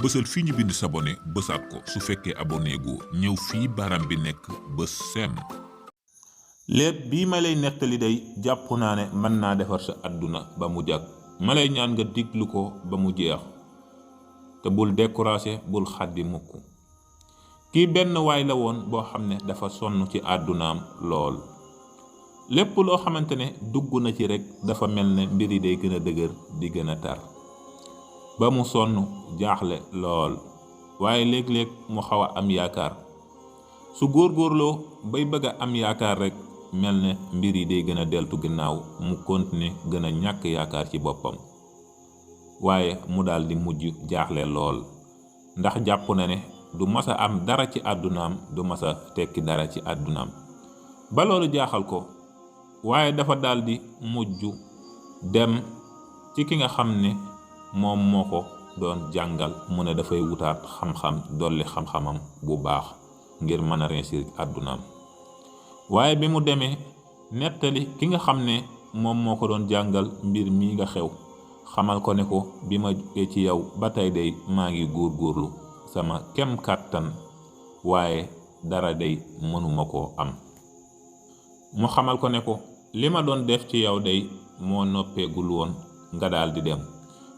bësal fii ñu bind s'abonné bësaat ko su fekkee abonné gu ñëw fii baram bi nekk bës seen. léeb bii ma lay nettali day jàpp naa ne mën naa defar sa àdduna ba mu jag. ma lay ñaan nga diglu ko ba mu jeex te bul découragé bul xaddi mukk. kii benn waay la woon boo xam ne dafa sonn ci àddunaam lool. lépp loo xamante ne dugg na ci rekk dafa mel ne mbir yi day gën a dëgër di gën a tar ba mu sonn jaaxle lool. waaye léeg-léeg mu xaw a am yaakaar su góorgóorloo bay bëgg a am yaakaar rekk mel ne mbir yi day gën a deltu ginnaaw mu continuer gën a ñàkk yaakaar ci boppam. waaye mu daal di mujj jaaxle lool ndax jàpp na ne du masa am dara ci àddunaam du masa tekki dara ci àddunaam ba loolu jaaxal ko. waaye dafa daal di mujj dem ci ki nga xam ne moom moo ko doon jàngal mu ne dafay wutaat xam-xam dolli xam-xamam bu baax ngir mën a réussir àddunaam. waaye bi mu demee nettali ki nga xam ne moom moo ko doon jàngal mbir mi nga xew xamal ko ne ko bi ma jógee ci yow ba tey day maa ngi góorgóorlu sama kem kàttan waaye dara day mënuma koo am. mu xamal ko ne ko li ma doon def ci yow day moo noppeegul woon nga daal di dem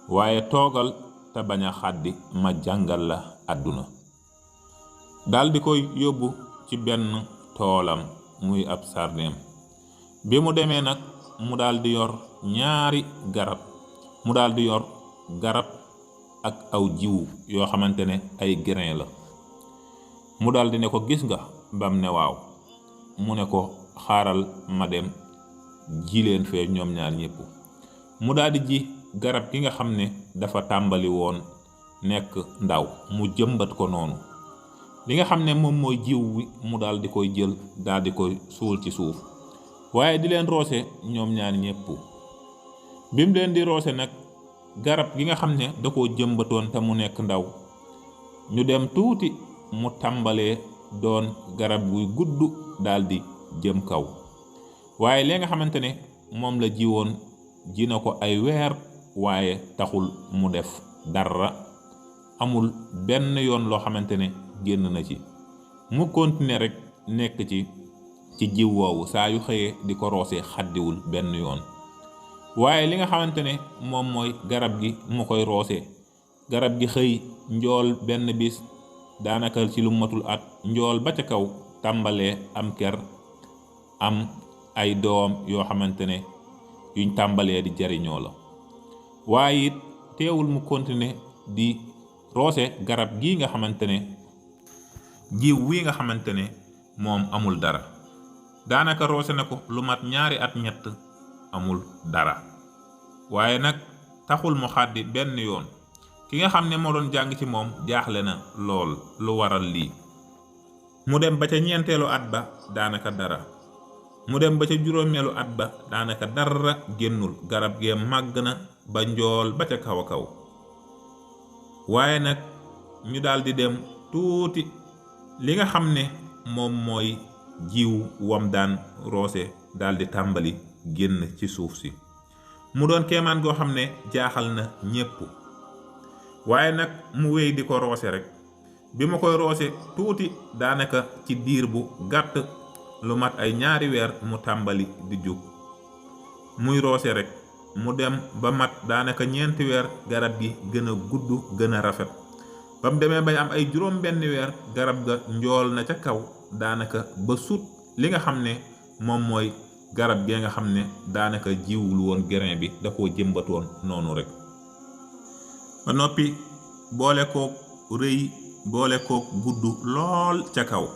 waaye toogal te bañ a xàddi ma jàngal la àdduna. daal di koy yóbbu ci benn toolam muy ab sarneem. bi mu demee nag mu daal di yor ñaari garab mu daal di yor garab ak aw jiwu yoo xamante ne ay grain la. mu daal di ne ko gis nga bam ne waaw. mu ne ko xaaral ma dem ji leen fee ñoom ñaar ñépp. mu daal di ji garab gi nga xam ne dafa tàmbali woon nekk ndaw mu jëmbat ko noonu. li nga xam ne moom mooy jiw wi mu daal di koy jël daal di koy suul ci suuf waaye di leen roose ñoom ñaar ñépp. bi mu leen di roose nag garab gi nga xam ne da koo jëmbatoon te mu nekk ndaw ñu dem tuuti mu tàmbalee doon garab guy gudd daal di jëm kaw. waaye li nga xamante ne moom la jiwoon ji na ko ay weer waaye taxul mu def dara amul benn yoon loo xamante ne génn na ci. mu continuer rek nekk ci jiw woowu saa yu xëyee di ko roose xaddiwul benn yoon. waaye li nga xamante ne moom mooy garab gi mu koy roose garab gi xëy njool benn bis daanaka ci lu matul at njool ba ca kaw tàmbalee am ker am ay doom yoo xamante ne yuñ tàmbalee di jariñoo la. waaye it teewul mu continuer di roose garab gii nga xamante ne jiw wi nga xamante ne moom amul dara. daanaka roose na ko lu mat ñaari at ñett amul dara. waaye nag taxul mu xàddi benn yoon. ki nga xam ne moo doon jàng ci moom jaaxle na lool lu waral lii. mu dem ba ca ñeenteelu at ba daanaka dara. mu dem ba ca juróomeelu at ba daanaka dara génnul garab gee màgg na ba njool ba ca kaw a kaw. waaye nag ñu daldi dem tuuti li nga xam ne moom mooy jiw wam daan roose daldi tàmbali génn ci suuf si. mu doon keemaan goo xam ne jaaxal na ñépp. waaye nag mu wéy di ko roose rek bi ma koy roose tuuti daanaka ci diir bu gàtt lu mat ay ñaari weer mu tàmbali di jóg. muy roose rek mu dem ba mat daanaka ñeenti weer garab gi gën a gudd gën a rafet. ba mu demee bay am ay juróom benn weer garab ga njool na ca kaw daanaka ba sut li nga xam ne moom mooy garab gee nga xam ne daanaka jiwul woon grain bi da koo jëmbatoon noonu rek. ba noppi boole kook rëy boole kook gudd lool ca kaw.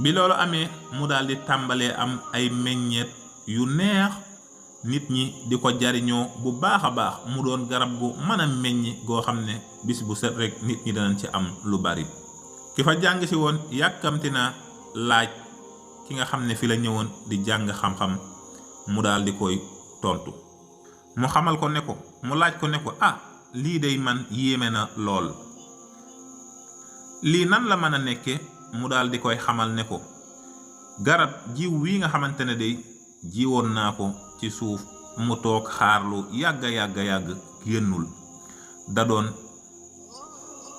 bi loolu amee mu daal di tàmbalee am ay meññeet yu neex nit ñi di ko jariñoo bu baax a baax. mu doon garab gu mën a meññi goo xam ne bis bu set rek nit ñi danañ ci am lu bari. ki fa jàng si woon yàkkamti na laaj ki nga xam ne fi la ñëwoon di jàng xam-xam mu daal di koy tontu. mu xamal ko ne ko mu laaj ko ne ko lii day man yéeme na lool. lii nan la mën a nekke mu daal di koy xamal ne ko garab jiw wi nga xamante ne day jiwoon naa ko ci suuf mu toog xaarlu yàgga yàgg génnul da doon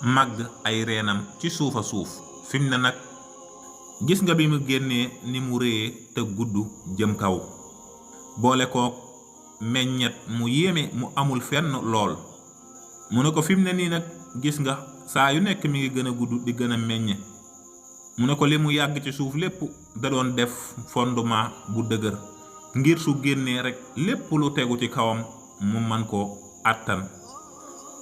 màgg ay reenam ci suufa suuf fi mu ne nag gis nga bi mu génnee ni mu réyee te gudd jëm kaw boole kook meññet mu yéeme mu amul fenn lool mu ne ko fi mu ne nii nag gis nga saa yu nekk mi ngi gën a gudd di gën a meññe mu ne ko li mu yàgg ci suuf lépp da doon def fondement bu dëgër ngir su génnee rek lépp lu tegu ci kawam mu man ko àttan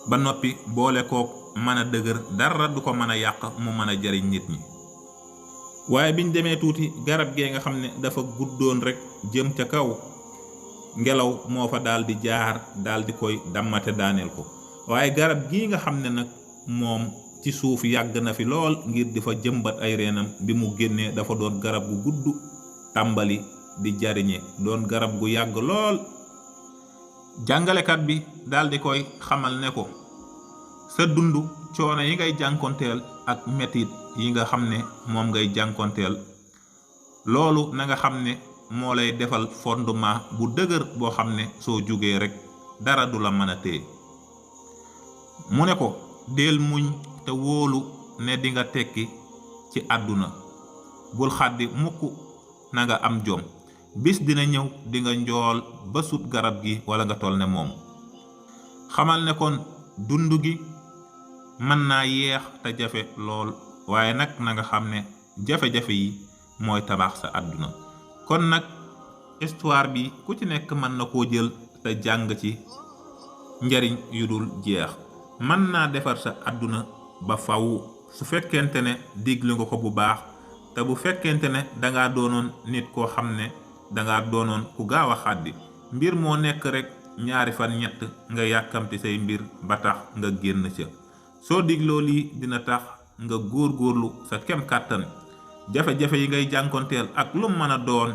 ba noppi boole kook mën a dëgër dara du ko mën a yàq mu mën a jariñ nit ñi. waaye biñ demee tuuti garab gee nga xam ne dafa guddoon rek jëm ca kaw ngelaw moo fa daal di jaar daal di koy dammate daaneel ko waaye garab gii nga xam ne nag moom ci suuf yàgg na fi lool ngir di fa jëmbat ay reenam bi mu génnee dafa doon garab gu gudd tàmbali di jariñe doon garab gu yàgg lool. jàngalekat bi daal di koy xamal ne ko sa dund coono yi ngay jànkonteel ak metit yi nga xam ne moom ngay jànkonteel loolu na nga xam ne moo lay defal fondement bu dëgër boo xam ne soo jógee rek dara du la mën a téye. mu ne ko del muñ te wóolu ne di nga tekki ci àdduna bul xàddi mukk na nga am jom bis dina ñëw di nga njool ba sut garab gi wala nga tol ne moom. xamal ne kon dund gi mën naa yeex te jafe lool waaye nag na nga xam ne jafe-jafe yi mooy tabax sa àdduna. kon nag histoire bi ku ci nekk mën na koo jël te jàng ci njariñ yu dul jeex. mën naa defar sa àdduna ba faw su fekkente ne diglu nga ko bu baax te bu fekkente ne danga doonoon nit koo xam ne danga doonoon ku gaaw a xàddi mbir moo nekk rek ñaari fan ñett nga yàkkamti say mbir ba tax nga génn ca. soo digloo lii dina tax nga góorgóorlu sa kem kàttan jafe-jafe yi ngay jànkonteel ak lu mën a doon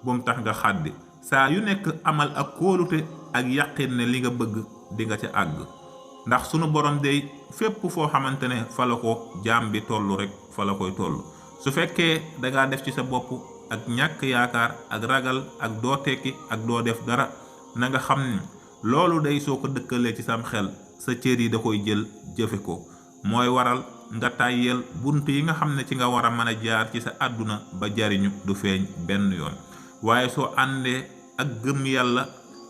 bum tax nga xàddi saa yu nekk amal ak kóolute ak yàqin ne li nga bëgg di nga ca àgg ndax sunu borom dey fépp foo xamante ne fa la ko jaam bi tollu rek fa la koy toll. su fekkee dangaa def ci sa bopp ak ñàkk yaakaar ak ragal ak doo tekki ak doo def dara na nga xam ni loolu day soo ko dëkkalee ci sam xel sa cër yi da koy jël jëfe ko mooy waral nga tàyyeel bunt yi nga xam ne ci nga war a mën a jaar ci sa àdduna ba jariñu du feeñ benn yoon. waaye soo àndee ak gëm yàlla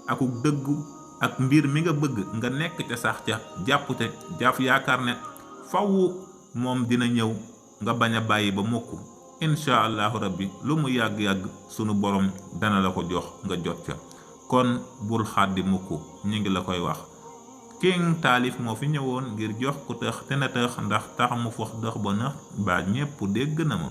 akuk dëggu ak mbir mi nga bëgg nga nekk ca sax ca jàpp te jàpp yaakaar ne faw moom dina ñëw nga bañ a bàyyi ba mukk incha allahu rabbi lu mu yàgg-yàgg sunu borom dana la ko jox nga jot ca. kon bul xàddi mukk ñu ngi la koy wax. King Taalif moo fi ñëwoon ngir jox ku tëx te na tëx ndax tax mu fox dëx ba na ba ñépp dégg na ma.